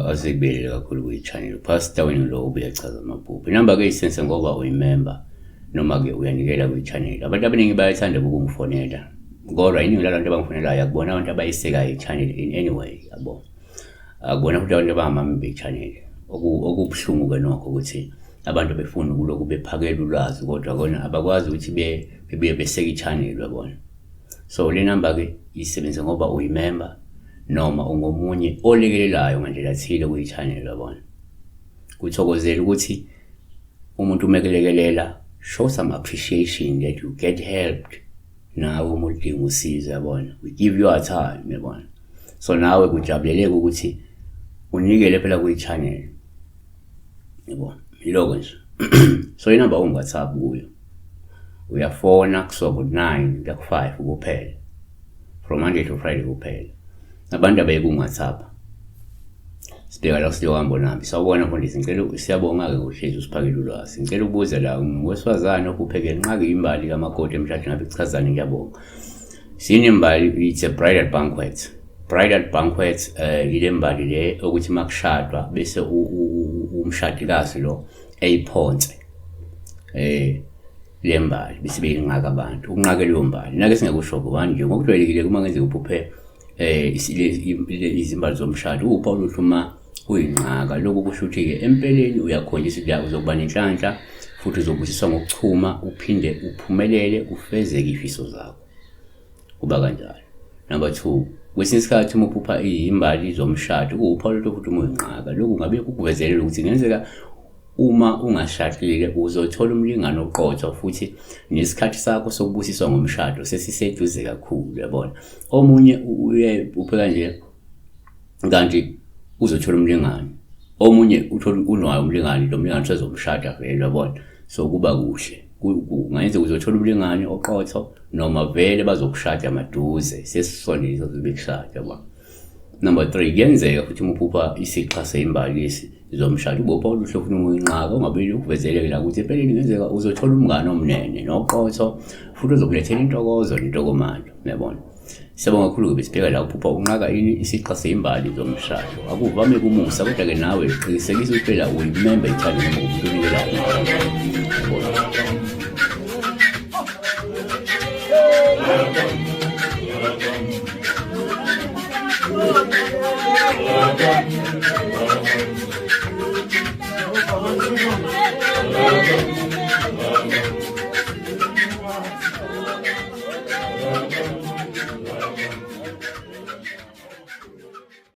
Asekubelele kakhulu kwi-channel. Pastor wenu lo ubuyachaza amaphupho. Inamba-ke isense ngoba uyimember noma-ke uyanikela kwi-channel. Abantu abaningi bayathanda ukungifonela. Kodwa iningi labantu abangifonelayo akubona abantu abayisekayo i-channel in any way, yabo. Akubona futhi abantu abangamamember i-channel. Okubuhlungu-ke nokho ukuthi abantu befuna ukulokhu bephakela ulwazi kodwa kona abakwazi ukuthi bebuye beseke i-channel, uyabona. So le namba-ke isebenza ngoba uyimember noma ungomunye olekelelayo ngandlela thile kwi-channel, uyabona. Kuthokozela ukuthi umuntu uma ekulekelela, show some appreciation that you get helped nawe uma udinga usizo, yabona. We give you our time, yabona. So nawe kujabuleleke ukuthi unikele phela kwi-channel, yabona. Yiloko nje. So inamba ungu-WhatsApp kuyo, uyafona kusuka ku-9 kuya ku-5 kuphela, from Monday to Friday kuphela. Abantu abaye ku-WhatsApp, sibheka la siyohamba nami. Sawubona mfundisi, ngicela, siyabonga-ke ngohlezi usiphakele ulwazi. Ngicela ukubuza la, ngowesifazane ophupheke nqake imbali kamakoti emshadweni, ngabe kuchazani? Ngiyabonga. Sinembali, it's a bridal banquet. Bridal banquet ile mbali le okuthi makushadwa bese umshadikazi lo eyiphonse le mbali bese beyinqaka abantu, ukunqaka leyo mbali. Nake singakusho kubani nje ngokujwayelekile uma ngenzeka uphuphe izimbali zomshado, uwuphawu oluhle uma uyinqaka. Lokhu kusho ukuthi-ke empeleni uyakhonjiswa ukuthi uzokuba nenhlanhla futhi uzobusiswa ngokuchuma, uphinde uphumelele ufezeke ifiso zakho. Kuba kanjalo. Number 2, kwesinye isikhathi uma uphupha izimbali zomshado kuwuphawu oluhle futhi uma uyinqaka. Lokhu ngabe kukuvezelela ukuthi kungenzeka uma ungashadile uzothola umlingani oqotho futhi nesikhathi sakho sokubusiswa ngomshado sesiseduze kakhulu, uyabona. Omunye uye upheka nje kanti uzothola umlingani, omunye uthola unayo umlingani, lo mlingani usezomshada vele, uyabona. So kuba kuhle, kungenzeka uzothola umlingani oqotho noma vele bazokushada maduze, sesisondele bekushada, yabona. Number 3, kuyenzeka futhi uma uphupha isixha seyimbalisi zomshado, ubopha oluhle ufuna ukuyinqaka, ungabili ukuvezeleke la ukuthi empeleni kungenzeka uzothola umngane omnene noqotho futhi ozokulethela intokozo nentokomalo, uyabona. Siyabonga kakhulu-ke, besibheka la uphupha unqaka ini isixha seyimbali zomshado. Akuvame kumusa, kodwa-ke nawe qinisekisa ukuthi phela uyimemba ithandi noma umuntu onikelayo. Yabona.